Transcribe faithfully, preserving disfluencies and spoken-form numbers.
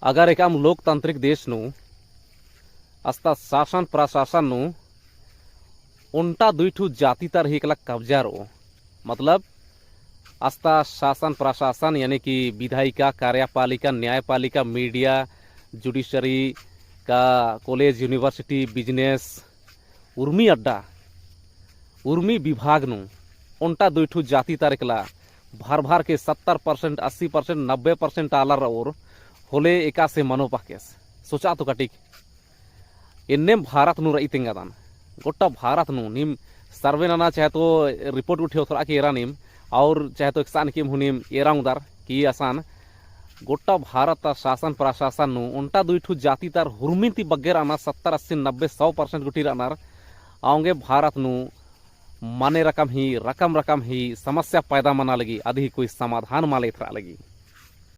अगर एकअम लोकतांत्रिक देश नू, अस्ता शासन प्रशासन नू, ओन्टा दुई ठू जाति ता रई एकला कब्जा रओ। मतलब, अस्ता शासन प्रशासन यानी कि विधायिका, कार्यपालिका, न्यायपालिका, media, judiciary का, college, university, business, उर्मी अड्डा, उर्मी विभाग नू, ओन्टा दुई ठू जाति ता रई एकला, भर भर के सत्तर percent, अस्सी percent, नब्बे percent आलर रओर, होले एकासे मनो पहकेस। सोचा तो कटिक। एन्नेम भारत नू रई तेंगादन। गोट्टा भारत नू नीम survey नना चाहे तो report उठे ओथरा के एरा नीम, और चाहे तो एकसन किम हूँ नीम एरा उंगदर कि असन गोट्टा भारत ता शासन प्रशासन नू ओन्टा दुई ठू जाति ता रई उर्मी ती बग्गे रअनर, सत्तर, अस्सी, नब्बे, सौ percent गूटी रअनर। औंगे भारत नू मने रकम ही, रकम रकम ही समस्या पैदा मना लगी, अदी ही कोई समाधान मल एथरा लगी।